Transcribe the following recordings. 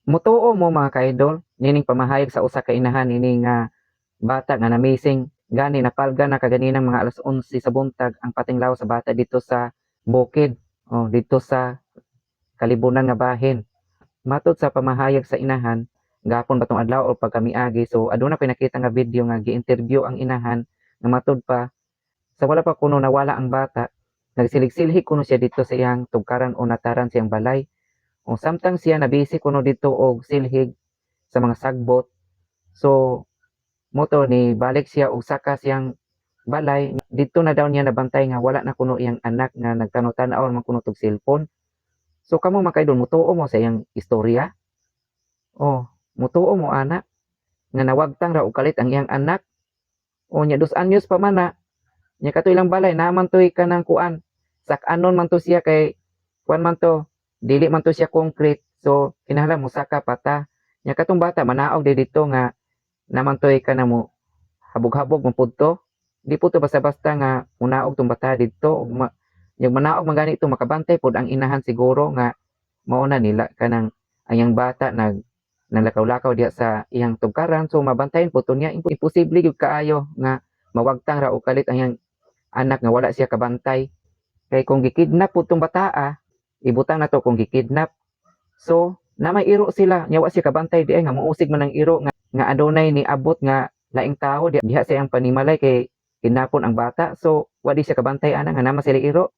Mutuo mo, mga ka-idol, nining pamahayag sa usa ka inahan ini nga bata nga na-missing? Gani napalgan na kaganinang mga alas 11 sa buntag ang patinglaw sa bata dito sa bukid o dito sa kalibunan nga bahin. Matod sa pamahayag sa inahan, gapon ba tong adlaw o pagkamiagi, so aduna ko'y nakita nga video nga gi-interview ang inahan nga matud pa sa wala pa kuno nawala ang bata, nagsilig-silhig kuno siya dito sa iyang tugkaran o nataran siyang balay. O samtang siya nabisi kuno dito og silhig sa mga sagbot. So moto ni balik siya og saka siyang balay, didto na daw niya nabantay nga wala na kuno iyang anak nga nagtanaw-tanaw man kuno tog cellphone. So kamo, mga kaidol, mutuo mo sa iyang istorya? Oh, mutuo mo ana nga nawagtang ra og kalit ang iyang anak? O nya 2 anyos pa man na. Nya kato ilang balay naman to'y kanang kuan. Sak-anon man to siya kay kuan man to, dili man to siya concrete. So kinahanglan mosaka pa ta. Nya katong bata manaog di dito nga naman to'y kanang mo habog-habog man pud to. Di po to basta-basta nga munaog tong bata didto ug yung manaog man gani to, makabantay pod ang inahan siguro nga mao na nila kanang ang iyang bata nag nalakaw-lakaw diha sa iyang tugkaran, so mabantayan po to niya. Imposible gyud kaayo nga mawagtang ra og kalit ang iyang anak nga wala siya kabantay, kay kung gikidnap po tong bataa, ibutang na to kung gikidnap, so na may iro sila nya wa siya kabantay di ay nga muusig man ang iro nga adunay ni abot nga laing tawo diha sa iyang panimalay kay kidnapon ang bata, so wa di siya kabantay ana nga nama sila iro.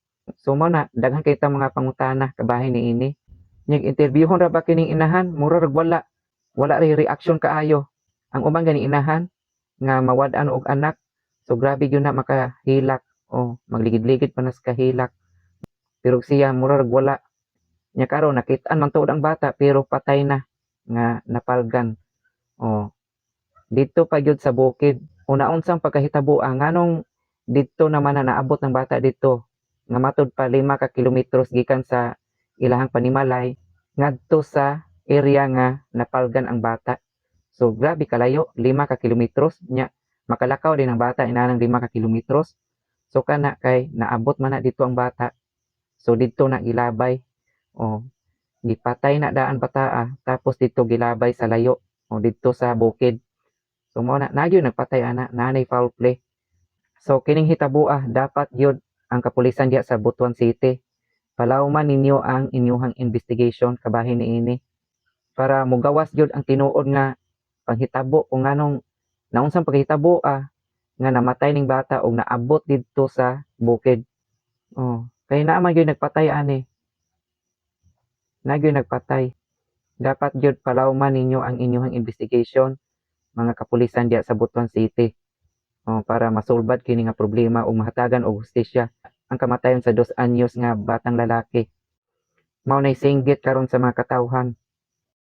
So mao na, daghan kay ta mga pangutana kabahin niini. Nya interviewhon ra ba kining inahan, mura rag wala ray reaction kaayo ang uban gani inahan nga mawad-an og anak. So grabe gyud na makahilak o magligid-ligid pa nas kahilak, pero siya mura rag wala. Nya karon nakit-an man tuod ang bata pero patay na nga napalgan. Oh. Didto pa gyud sa bukid. Una, unsang pagkahitabo ang nganong didto naman na naabot ng bata didto nga matud pa 5 ka kilometros gikan sa ilahang panimalay ngadto sa area nga napalgan ang bata? So grabe kalayo, 5 ka kilometros, nya makalakaw din ang bata inanang 5 ka kilometros? So kana kay naabot man na dito ang bata. So didto na gilabay. Oh, gipatay na daan bataa tapos didto gilabay sa layo o didto sa bukid. So mao na nagyo nagpatay ana, nanay foul play. So kining hitaboa, dapat gyud ang kapulisan diha sa Butuan City, palawman ninyo ang inyuhang investigation kabahin niini para mugawas gyud ang tinuod nga panghitabo kung nganong naunsang paghitabo nga namatay ning bata og naabot didto sa bukid. Oh, kay naa man gyud nagpatay ani. Na gyud nagpatay. Dapat gyud palawman ninyo ang inyuhang investigation, mga kapulisan diha sa Butuan City. Oh, para masulbad kini nga problema ug mahatagan og hustisya ang kamatayon sa 2 anyos nga batang lalaki. Mao nay singgit karon sa mga katawhan.